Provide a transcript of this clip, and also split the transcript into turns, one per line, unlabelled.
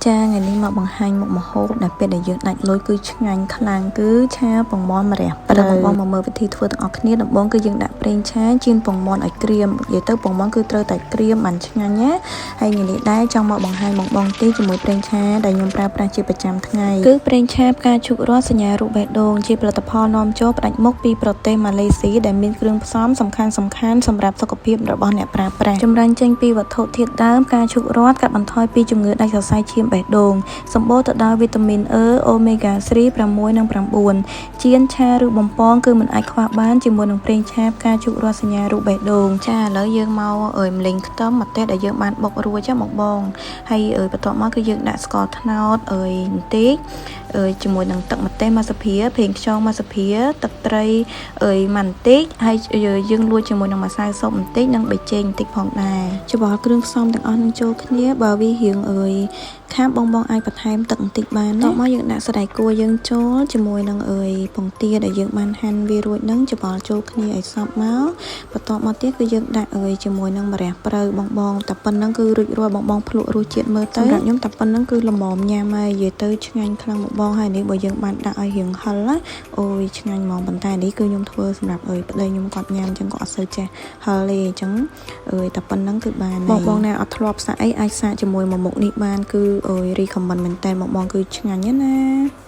ចាថ្ងៃនេះមកបង្ហាញមុខម្ហូបដែលពេលដែលយើងដាច់លុយគឺឆ្ងាញ់ខ្លាំងគឺឆាពងមាន់ម្រះព្រៅបងមកមើលវិធីធ្វើទាំងអស់គ្នាដំបូងគឺយើងដាក់ប្រេងឆាចៀនពងមាន់ឲ្យក្រៀមនិយាយទៅពងមាន់គឺត្រូវតែក្រៀមបានឆ្ងាញ់ណាហើយថ្ងៃនេះដែរចង់មកបង្ហាញបងបងទីជាមួយប្រេងឆាដែលខ្ញុំប្រើប្រាស់ជាប្រចាំថ្ងៃគឺប្រេងឆាផ្កាឈូករ័សសញ្ញារូបបេះដូងជាផលិតផលនាំចូលផ្ដាច់មុខពីប្រទេសម៉ាឡេស៊ីដែលមានគ្រឿងផ្សំសំខាន់សំខាន់សម្រាប់សុខភាពរបស់អ្នកប្រើប្រាស់ចម្រាញ់ចេញពីវត្ថុធាតុដើមផ្កាឈូករ័សកាត់បន្ថយពីជំងឺដាច់សរសៃឈាមបេះដូងសម្បូរទៅដោយវីតាមីន E អូមេហ្គា3 6និង9ចៀនឆាឬបំពងគឺមិនអាចខ្វះបានជាមួយនឹងប្រេងឆាផ្កាឈូករ័សសញ្ញារូបបេះដូងចាឥឡូវយើងមកអើយម្លិញខ្ទឹមម្ទេសដែលយើងបានបុករួចចាបងបងហើយអើយបន្ទាប់មកគឺយើងដាក់ស្ករត្នោតអើយបន្តិចអើយជាមួយនឹងទឹកម្ទេសមួយស្លាបព្រាប្រេងខ្យងមួយស្លាបព្រាទឹកត្រីអើយមួយបន្តិចហើយយើងលួចជាមួយនឹងម្សៅស៊ុបបន្តិចនិងប៊ីចេងបន្តិចផងដែរច្បល់គ្រឿងផ្សំទាំងអស់នឹងចូលគ្នាបើវារៀងអើយខាប់បងបងអាចបន្ថែមទឹកបន្តិចបានណាតមកយើងដាក់សណ្តែកគួរយើងចូលជាមួយនឹងអើយពងទាដែលយើងបានហាន់វារួចនឹងច្បល់ចូលគ្នាឲ្យសព្វមកបន្ទាប់មកទៀតគឺយើងដាក់អើយជាមួយនឹងម្រះព្រៅបងបងតែប៉ុណ្្នឹងគឺរួចរាល់បងបងភ្លក់រសជាតិមើលទៅសម្រាប់ខ្ញុំតែប៉ុណ្្នឹងគឺល្មមញ៉ាំហើយនិយាយទៅឆ្ងាញ់ខ្លាំងបងបងហើយនេះបើយើងបានដាក់ឲ្យរៀងហិលណាអូយឆ្ងាញ់ហ្មងប៉ុន្តែនេះគឺខ្ញុំធ្វើសម្រាប់អើយប្តីខ្ញុំគាត់ញ៉ាំអញ្ចឹងគាត់អត់សូវចេះហិលទេអញ្ចឹងអើយតែប៉ុណ្្នឹងគឺបានបងបងណាអត់ធ្លាប់សាកអីអាចសាកជាមួយមួយមុខនេះបានគឺអើយ recommend មែនតើបងបងគឺឆ្ងាញ់ណាស់ណា។